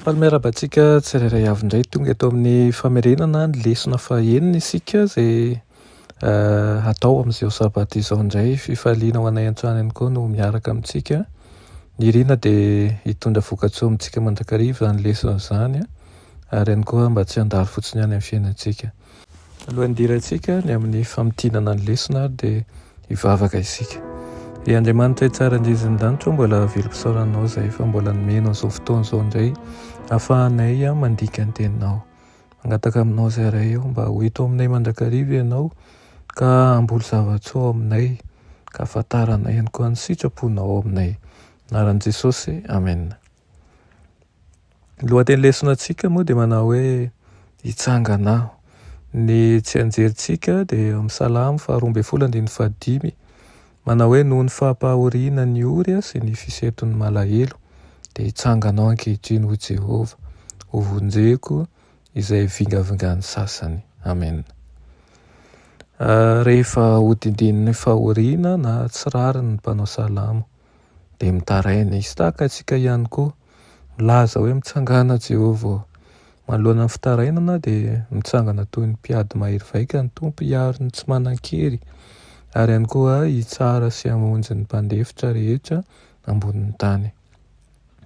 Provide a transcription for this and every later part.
Faly miarahaba antsika tsirairay avy indray tonga eto amin'ny famerenana ny lesona fahenina isika izay hatao amin'izao sabata izao indray. Fifaliana ho anay an-trano ihany koa no miaraka amintsika. Ny irina dia hitondra vokatsoa amintsika mandrakariva izany lesona izany ary ihany koa mba tsy handalo fotsiny ihany amin'ny fiainantsika. Alohan'ny hidirantsika ny amin'ny famintinana ny lesona ary dia hivavaka isika. Ry Andriamanitra tsara indrindra ny lanitra, mbola velom-pisaorana Anao izahay fa mbola nomenao izao fotoana izao indray ahafahanay mandika ny teninao. Mangataka aminao izahay Ray o mba ho eto aminay mandrakariva Ianao ka hamboly zava-tsoa ao aminay ka hahafantaranay ihany koa ny sitraponao ao aminay. Anaran'i Jesosy, Amen. Ny lohateny lesonantsika moa dia manao hoe hitsangana aho. Ny tsianjerintsika dia eo amin'ny Salamo faharoa ambin'ny folo andininy fahadimy manao hoe noho ny fampahoriana ny ory sy ny fisenton'ny malahelo dia hitsangana aho ankehitriny hoy Jehovah, hovonjeko izay vingavingan'ny sasany. Amen. Rehefa hodidin'ny fahoriana na tsy rariny ny mpanao salamo dia mitaraina izy. Tahaka antsika ihany koa, milaza hoe mitsangàna Jehovah ô. Manoloana ny fitarainana dia mitsangana toy ny mpiady mahery vaika ny Tompo hiaro ny tsy manan-kery ary ihany koa hitsara sy hamonjy ny mpandefitra rehetra ambonin'ny tany.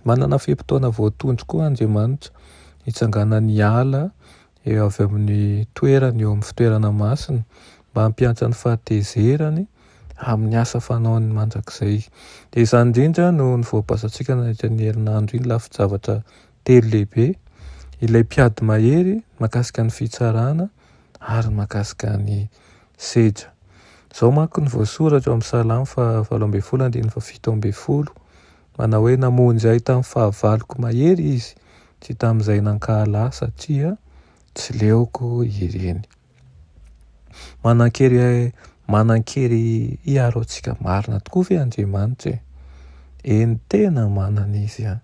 Manana fe-potoana voatondro koa Andriamanitra hitsanganany hiala eo avy amin'ny toerany eo amin'ny fitoerana masina mba hampiantsa ny fahatezerany amin'ny asa fanaony mandrakizay. Dia izany indrindra no nivoabasantsika nandritra ny herinandro iny lafin-javatra telo lehibe, ilay mpiady mahery mahakasika ny fitsarana ary mahakasika ny sedra. Izao manko no voasoratra ao amin'ny Salamo faha 18 andininy faha 17 manao hoe namonjy ahy tamin'ny fahavaloko mahery izy sy tamin'izay nankahala ahy satria tsy leoko ireny. Manan-kery manan-kery hiaro antsika marina tokoa ve Andriamanitra e? Eny tena manana izy an.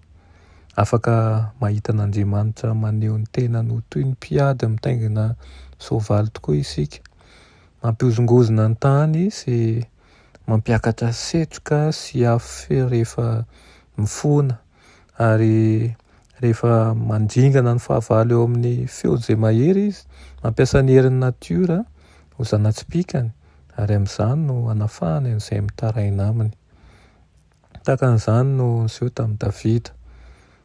Afaka mahita an'Andriamanitra maneho ny tenany ho toy ny mpiady mitaingina soavaly tokoa isika. Mampihozongozona ny tany sy mampiakatra setroka sy afo rehefa mifona ary rehefa mandringana ny fahavalo eo amin'ny feon'izay mahery izy, mampiasa ny herin'ny natiora ho zana-tsipìkany ary amin'izany no hanafahany an'izay mitaraina aminy. Tahaka an'izany no niseho tamin'i Davida.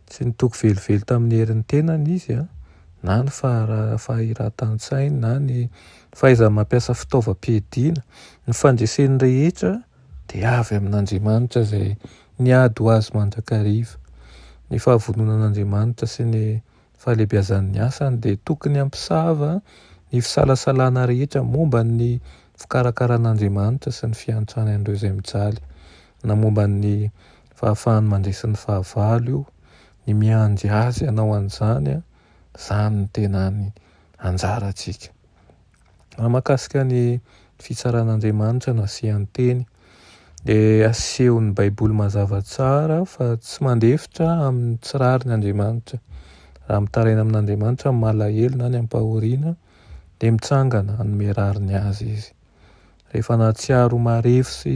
Tsy nitoky velively tamin'ny herin'ny tenany izy, na ny fahiratan-tsainy, na ny fahaizany mampiasa fitaovam-piadiana. Ny fandreseny rehetra dia avy amin'Andriamanitra izay niady ho azy mandrakariva. Ny fahavononan'Andriamanitra sy ny fahalehibiazan'ny asany dia tokony hampisava ny fisalasalana rehetra momba ny fikarakaran'Andriamanitra sy ny fiantrany an'ireo izay mijaly, na momba ny fahafahany mandresy ny fahavalo io, ny miandry azy hanao an'izany, izany no tena anjarantsika. Raha mahakasika ny fitsaran'Andriamanitra no asian-teny, dia asehon'ny Baiboly mazava tsara fa tsy mandefitra amin'ny tsy rariny Andriamanitra. Raha mitaraina amin'Andriamanitra ny malahelo na ny ampahoriana, dia mitsangana hanome rariny azy izy. Rehefa nahatsiaro ho marefo sy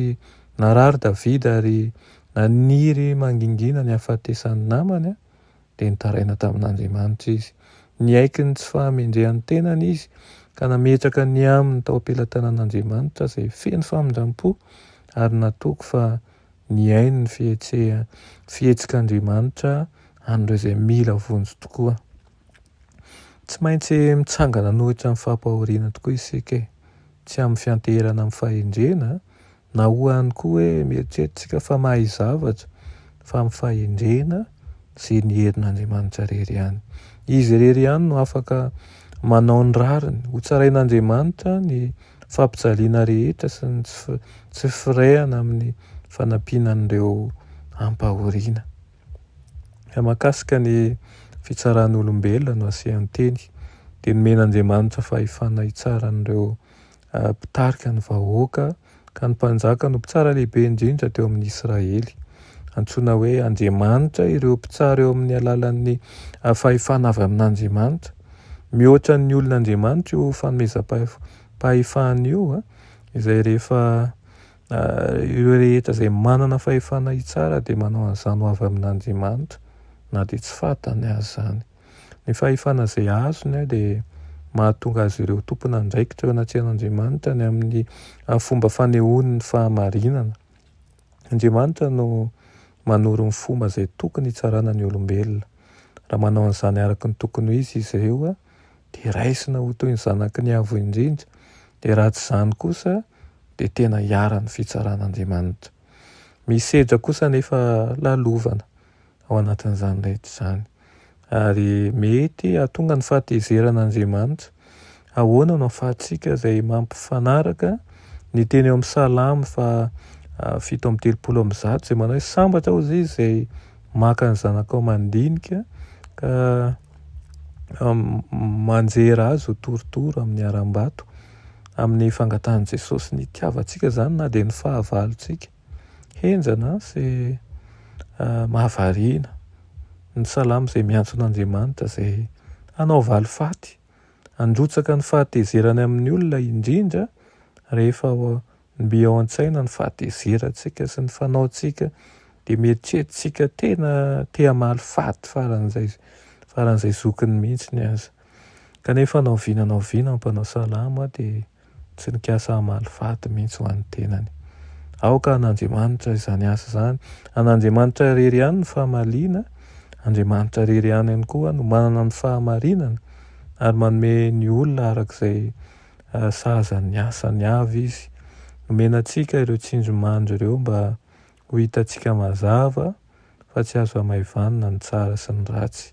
narary Davida ary naniry mangingina ny hahafatesan'ny namany, dia nitaraina tamin'Andriamanitra izy. Niaiky ny tsy fahamendrehan'ny tenany izy, ka nametraka ny aminy tao am-pelatanan'Andriamanitra izay feno famindram-po, ary natoky fa nihaino ny fihetseha fihetsik'Andriamanitra an'ireo izay mila vonjy tokoa. Tsy maintsy mitsangana hanohitra ny fampahoriana tokoa isika e! Tsy amin'ny fianteherana amin'ny fahendrena, na ho any koa hoe mieritreritra isika fa mahay zavatra, fa amin'ny fahendrena sy ny herin'Andriamanitra irery ihany. Izy irery ihany no afaka manao ny rariny. Hotsarain'Andriamanitra ny fampijaliana rehetra sy ny tsy firehana amin'ny fanampiana an'ireo ampahoriana. Raha mahakasika ny fitsaran'olombelona no asian-teny, dia nomen'Andriamanitra fahefana hitsara an'ireo mpitarika ny vahoaka, ka ny mpanjaka no mpitsara lehibe indrindra teo amin'ny Israely. Antsoina hoe andriamanitra ireo mpitsara eo amin'ny alalan'ny fahefana avy amin'Andriamanitra. Mihoatra ny olona Andriamanitra io fanomezam-pahefana io, izay rehefa ireo rehetra izay manana fahefana hitsara dia manao an'izany ho avy amin'Andriamanitra. na dia tsy fantany aza izany. Ny fahefana izay azony dia mahatonga azy ireo ho tompon'andraikitra eo anatrehan'Andriamanitra ny amin'ny fomba fanehoany ny fahamarinana. Andriamanitra no manoro ny fomba izay tokony hitsarana ny olombelona. Raha manao an'izany araka ny tokony ho izy izy ireo, dia raisina ho toy ny zanaky ny Avo Indrindra, dia raha tsy izany kosa, dia tena iharan'ny fitsaran'Andriamanitra. Misy sedra kosa anefa lalovana ao anatin'izany rehetra izany, ary mety hahatonga ny fahatezeran'Andriamanitra. Ahoana no ahafahantsika izay mampifanaraka ny teny eo amin'ny Salamo faha 137 izay manao hoe sambatra hozy izy izay maka ny zanakao mandinika ka manjera azy ho torotoro amin'ny harambato amin'ny fangatahan'i Jesosy ny hitiavantsika izany na dia ny fahavalontsika. Henjana sy mahavariana ny salamo izay miantso an'Andriamanitra izay hanao valifaty, handrotsaka ny fahatezerany amin'ny olona indrindra rehefa Mby ao an-tsaina ny fahatezerantsika sy ny fanaontsika dia mieritreritsika tena te hamaly faty faran'izay faran'izay zokiny mihitsy aza. Kanefa na oviana na oviana ny mpanao salamo dia tsy nikasa hamaly faty mihitsy ho an'ny tenany. Aoka an'Andriamanitra izany asa izany. An'Andriamanitra irery ihany ny fahamaliana, Andriamanitra irery ihany ihany koa no manana ny fahamarinana ary manome ny olona araka izay sahaza ny asany avy izy. Nomena antsika ireo tsindrimandry ireo mba ho hitantsika mazava fa tsy azo hamaivanina ny tsara sy ny ratsy.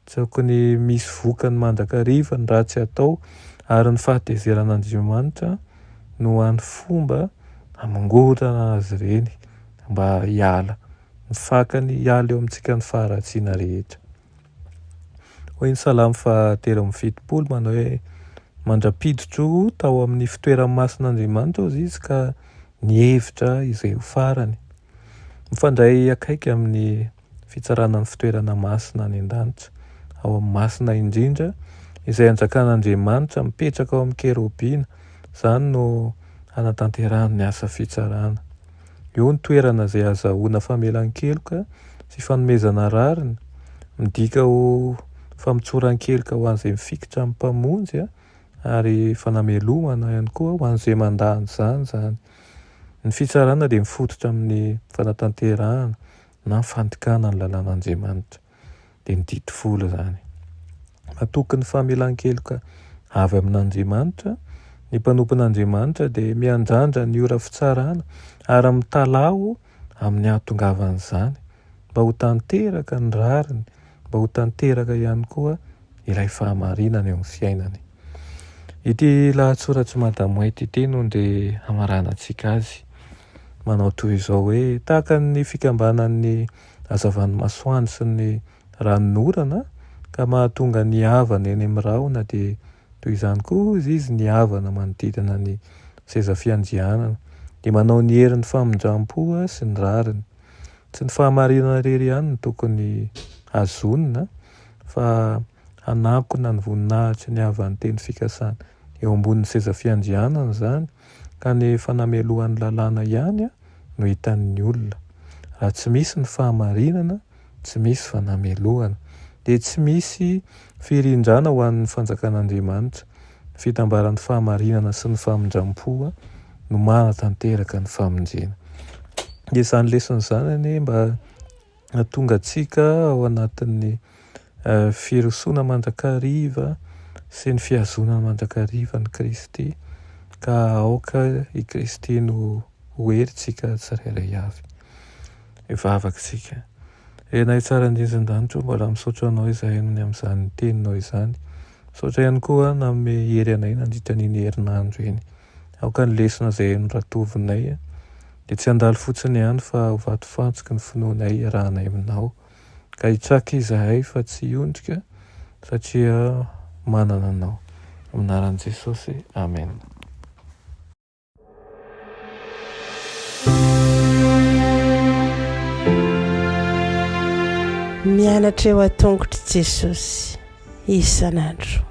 Tsy tokony misy vokany mandrakariva ny ratsy atao ary ny fahatezeran'Andriamanitra no hany fomba hamongorana azy ireny mba hiala ny fakany hiala eo amintsika ny faharatsiana rehetra. Hoy ny Salamo faha 73 manao hoe, Mandra-piditro tao amin'ny fitoeran'ny masin'Andriamanitra hozy izy ka nihevitra izay ho farany. Mifandray akaiky amin'ny fitsarana ny fitoerana masina any an-danitra, ao amin'ny masina indrindra, izay anjakan'Andriamanitra mipetraka ao amin'ny kerobina, izany no hanatanterahany ny asa fitsarana. Eo ny toerana izay ahazahoana famelan-keloka sy fanomezana rariny, midika ho famotsoran-keloka ho an'izay mifikitra amin'ny Mpamonjy ary fanamelohana ihany koa ho an'izay mandà an'izany izany. Ny fitsarana dia mifototra amin'ny fanatanterahana na fandikana ny lalàn'Andriamanitra. Dia ny didy folo izany. Matoky ny famelan-keloka avy amin'Andriamanitra, ny mpanompon'Andriamanitra dia miandrandra ny ora fitsarana ary mitalaho amin'ny hahatongavan'izany mba ho tanteraka ny rariny, mba ho tanteraka ihany koa ilay fahamarinana eo amin'ny fiainany. Ity lahatsoratr'i Madame White ity no ndeha hamaranantsika azy. Manao toy izao hoe, tahaka ny fikambanan'ny hazavan'ny masoandro sy ny ranonorana ka mahatonga ny avana eny amin'ny rahona dia toy izany koa hozy izy ny avana manodidina ny seza fiandrianana dia manao ny herin'ny famindram-po sy ny rariny. Tsy ny fahamarinana irery ihany no tokony hazonina fa hanakona ny voninahitry ny havan'ny teny fikasana eo ambonin'ny seza fiandrianana izany ka ny fanamelohan'ny lalàna ihany no hitan'ny olona. Raha tsy misy ny fahamarinana, tsy misy fanamelohana. Dia tsy misy firindrana ho an'ny fanjakan'Andriamanitra. Ny fitambaran'ny fahamarinana sy ny famindram-po no manatanteraka ny famonjena. Dia izany lesona izany anie mba hahatonga antsika ao anatin'ny firosoana mandrakariva sy ny fihazonana mandrakariva an'i Kristy ka aoka i Kristy no ho herintsika tsirairay avy. Hivavaka isika. Ry Ray tsara indrindra an-danitra ô, mbola misaotra Anao izahay noho ny amin'izany teninao izany. Misaotra ihany koa nanome hery anay nandritra an'iny herinandro iny. Aoka ny lesona izay noratovinay dia tsy handalo fotsiny ihany fa ho vatofantsiky ny finoanay iarahanay aminao. Ka hitraka izahay fa tsy hiondrika satria manana Anao. Amin'ny anaran'i Jesosy, Amen. Mianatra eo an-tongotr'i Jesosy isan'andro.